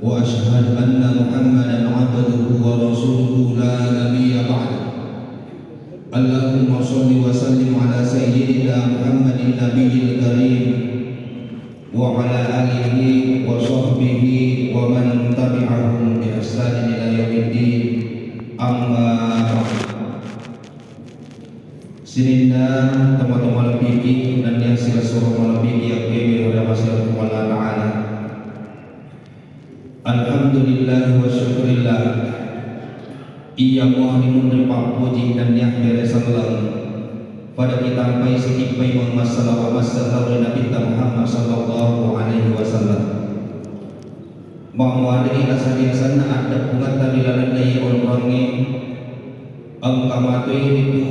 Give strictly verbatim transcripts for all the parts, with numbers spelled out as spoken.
وأشهد أن محمدا عبده ورسوله لا نبي بعده. اللهم صل وسلم على سيدنا محمد النبي الكريم وعلى آله وصحبه ومن تبعهم بإحسان إلى يوم الدين. أما بعد. Sininna tomatoa malebbiki, nennia silessureng malebbiki, yakkewe ri amasena Puang Allah Ta'ala. Alhamdulillah wa syukurillah. Iya muah rimunri pappuji nennia bere selleng. Pada kitampai sikippai mammassalawat massalamu ri Nabitta Muhammad sallallahu alaihi wasallam. Mammuarigi nasabiasanna addeppungetta ri lalenna iye onrongnge, engka matoi ritu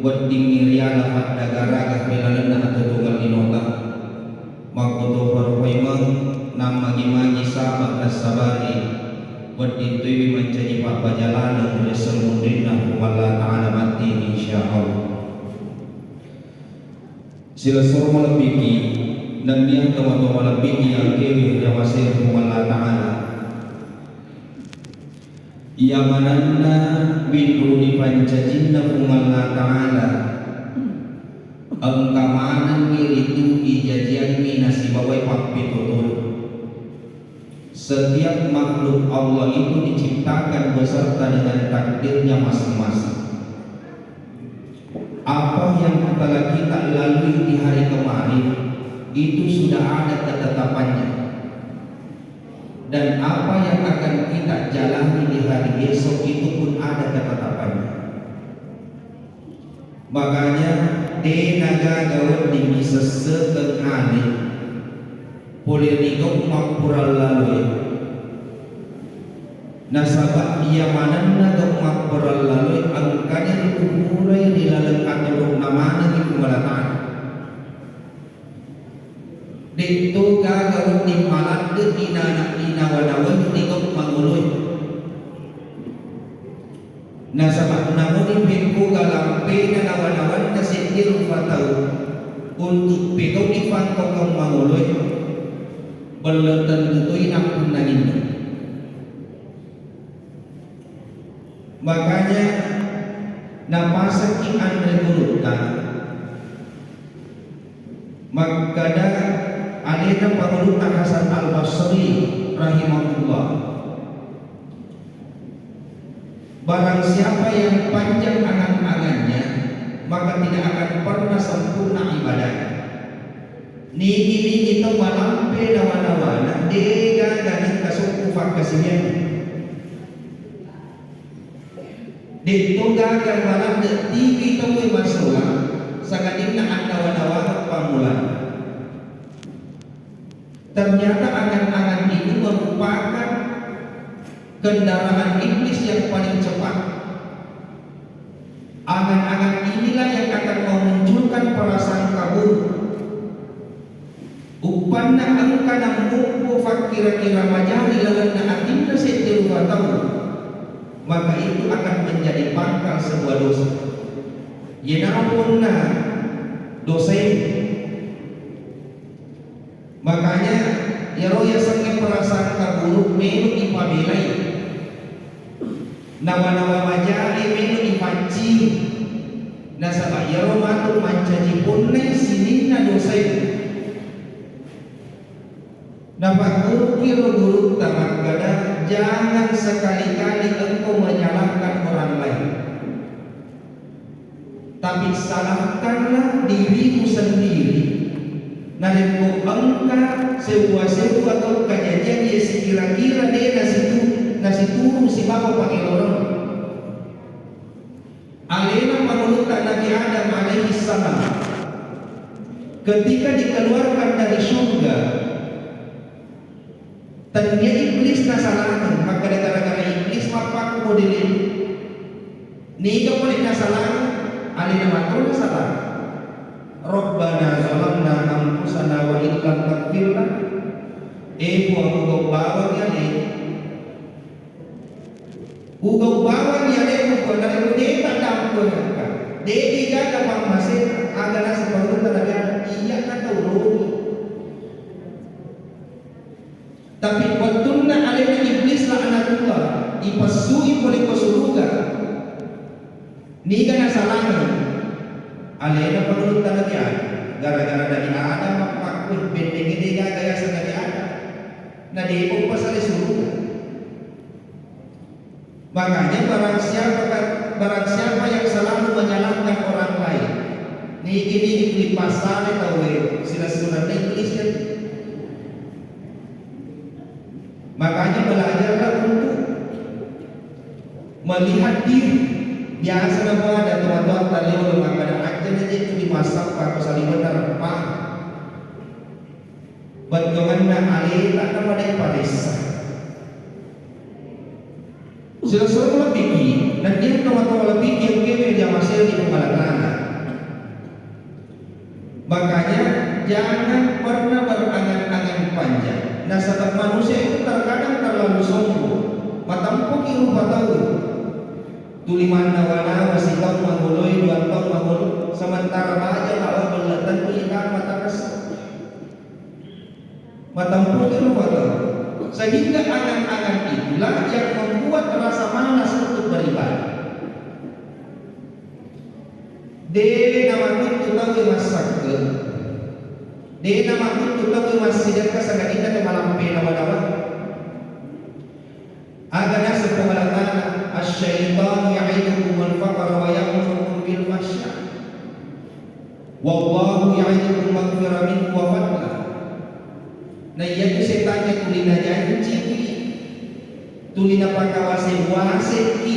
weddingnge riala faddagaraga ri lalenna atuo-tuongeng linota. Makkutoparo paimeng nammagi-magi saba' nassabari wedding toiwi mancaji pabbaja laleng ri esso ri munrinna Puang Allah Ta'ala matti, insya Allah. Silessureng malebbiki, nennia tomatoa malebbiki yakkewe ri amasena Puang Allah Ta'ala. Iya manenna winruni pancajinna Puang Allah Ta'ala, engka manengngi ritu ijajiangngi nasibawai pappetotona. Setiap makhluk Allah itu diciptakan beserta dengan takdirnya masing-masing. Apa yang telah kita lalui di hari kemarin, itu sudah ada ketetapannya. Dan apa yang akan kita jalani di hari esok, itu pun ada ketetapannya. Makanya, de' nagaga wedding isessekeng ale pole ri gau' mappurallaloe. Nasaba' iya manenna gau' mappurallaloe engkani ripurai ri laleng atoro'na manengngi Puang Allah Ta'ala. De'to gaga wedding maladde' inana-, inawa-nawai ri gau' mangoloe. Nasaba' namuni pekko galampena nawa-nawanna seddi rupa tau untuk pegau'i fangkaukeng mangoloe, belle tentu toi nappunnanginna. Makanya napasakki anre gurutta makkada alena pangulutta Hasan Al-Basri rahimahullah. Barang siapa yang panjang angan-angannya, maka tidak akan pernah sempurna ibadahnya. Nigi-nigi tau malampe nawa-nawana, de'gaga nengka sokko fakkasiwianna. De'to gaga maladde' tiwi tauwe masolang, sangadinna annawa-nawana pammulanna. Ternyata angan-angan ini merupakan kendaraan iblis yang paling cepat. Angan-angan inilah yang akan memunculkan prasangka buruk. Uppanna engka nammoppo fakkira-kira maja ri lalenna atinna seddi rupa tau, maka itu akan menjadi pangkal sebuah dosa. Iyanaro ponna dosae. Makanya, iyaro yasengnge prasangka buruk melo ipabelai. Nawa-nawa majae melo ipaccing. Nasaba iyaro matu mancaji ponnai sininna dosae. Napagguruki ro gurutta makkada, "Jangan sekali-kali engkau menyalahkan orang lain." Tapi salahkanlah dirimu sendiri. Narekko engka sewwa-sewwa tau kajajiang iya sikira-kira de' nasitu-, nasituru sibawa pangeloreng. Alena pangulutta Nabi Adam alaihi salam, ketika dikeluarkan dari surga, tennia iblis nasalangeng, makkeda gara-gara iblis mappakko modele. Niga pole nasalangeng, alena mato nasalangeng. Rabbana zalamna anfusana wa illam taghfir lana. Eh, Puang, Puang, bawang ya, eh. Ugau bawang iya de' mupa narekko de' taddampengekka, de' gaga pammasena, aga naseng pangulutta Nabi Adam, iyana tau rogi. Tapi wettunna ale Iblis laknatullah, ipessui pole ko suruga. Niga nasalangeng? Alena pangulutta Nabi Adam. Gara-gara Nabi Adam makkukkue, bennengnge degaga yaseng Nabi Adam. Na depa upasale suruga. Makanya barang siapa, barang siapa yang selalu menyalahkan orang lain, nigi-nigi tuli passale tauwe, silessurenna Iblis ya. Makanya belajarlah untuk melihat diri. Biasa namo ada tomatoatta riolo makkeda, "Ajjana je tuli massappa ko saliwenna reppang." Bettuanna aleta napada iparessa. Silessureng lebbiki, nennia tomatoa lebbiki engkae ri jamasel di Puang Allah Ta'ala. Makanya jangan pernah berangan-angan panjang. Nasaba manusia itu terkadang terlalu sombong. Matempoki rupa tau. Tuli mannawa-nawa sitaung mangoloi, dua taung mangolo, sementara baja lawa belle tentu ikang mataressa. Matempoki rupa tau. Sehingga angan-angan itulah yang membuat rasa malas untuk beribadah. De namakuttu tauwe massakke. De namakuttu tauwe massidekka sangadinna to malampe nawa-nawa. Aga naseng Puang Allah Ta'ala, "Asy-syaitanu ya'idukumul faqra wa ya'murukum bil fahsya. Wallahu ya'idukum maghfiratan minhu wa fadla." Na iyatu setangnge tuli najanciki, tuli napakawase-wasekki,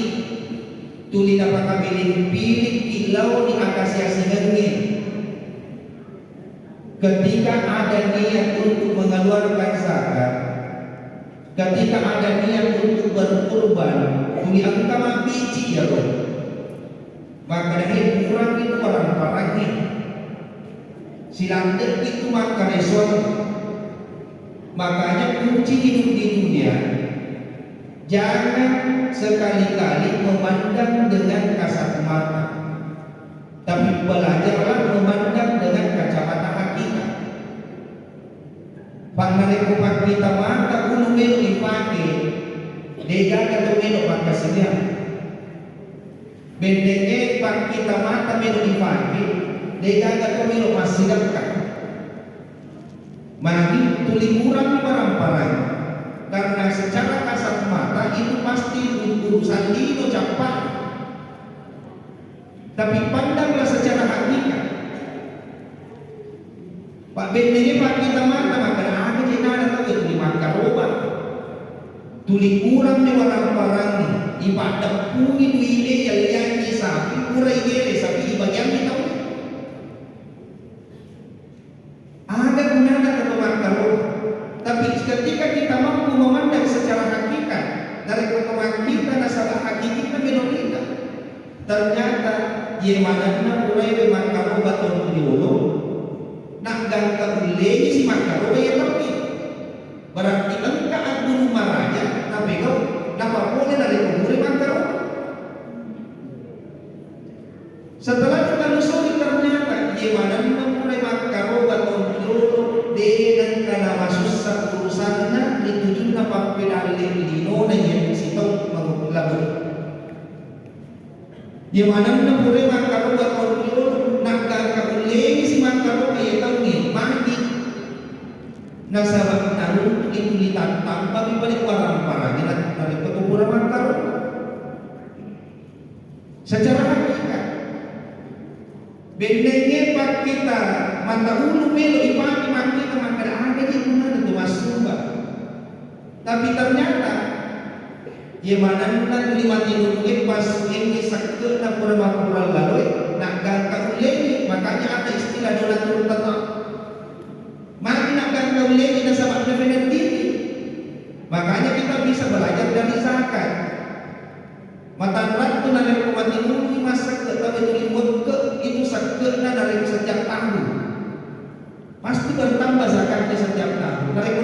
tuli napakabiling-pilikki lao ri akasiasingengnge. Ketika ada niat untuk mengeluarkan zakat, ketika ada niat untuk berkurban, tuli engka mabbici iyaro. Makkeda, "He, kurang itu barang-barangnge. Silande'ki itu makkaresoang." Makanya kunci hidup di dunia, jangan sekali-kali memandang dengan kasat mata. Tapi belajarlah memandang dengan kacamata hakikat. Pak, narekko pakkita mata ulu melo ipake, degaga to melo makkasiwiang. Bennengnge pakkita mata melo ipake, degaga to melo massidekka. Magi tuli kurang paramparang, karena secara kasat mata itu pasti urusan lino cappa. Tapi pandanglah secara hakikat. Pabbennengnge pakkita mata, makkeda aga je nana tau tuli makkaroba. Tuli kurang ni warang-warangngi, ipaddeppungi duine yalliangngi sapi, pura igere sapi ibagiangngi tau. Aga gunana ko to makkaro? Tapi ketika kita mampu memandang secara hakikat, narekko to makkita nasaba hakikitta melo rita. Ternyata ye manenna purae makkaroba tau riolo, naggangka ullengi si makkaroba ye tauwe. Berarti engka agguru maraja napegau, napapole narekko pura makkaroba. Setelah ditelusuri, ternyata iye manenna pura makkaroba tau riolo de nengka namasussa urusanna ri tujunna pappedalle linona iye sitau mangukkue labe. Iye manenna pura makkaroba tau riolo, naggangka ullengi si makkaroba iye tauwe magi. Nasaba naruntu'i tuli tattampami pale warang-warangnge narekko to pura makkaroba. Secara hakikat, bennengnge pakkita mata ulu melo ipake makkita makkeda aga je gunana tu massumba. Tapi ternyata, ye manenna tuli matinulu'e passuengngi sekke'na pura mappura laloe, naggangka ullengi, makanya ada istilah donatur tetap. Magi naggangka ullengi nasaba napeneddingi. Makanya kita bisa belajar dari zakat. Matanrattu narekko matinului massekke tau tuli muwekke itu sekke'na narekko setiap tahun. Pasti bertambah zakatnya setiap tahun. Narekko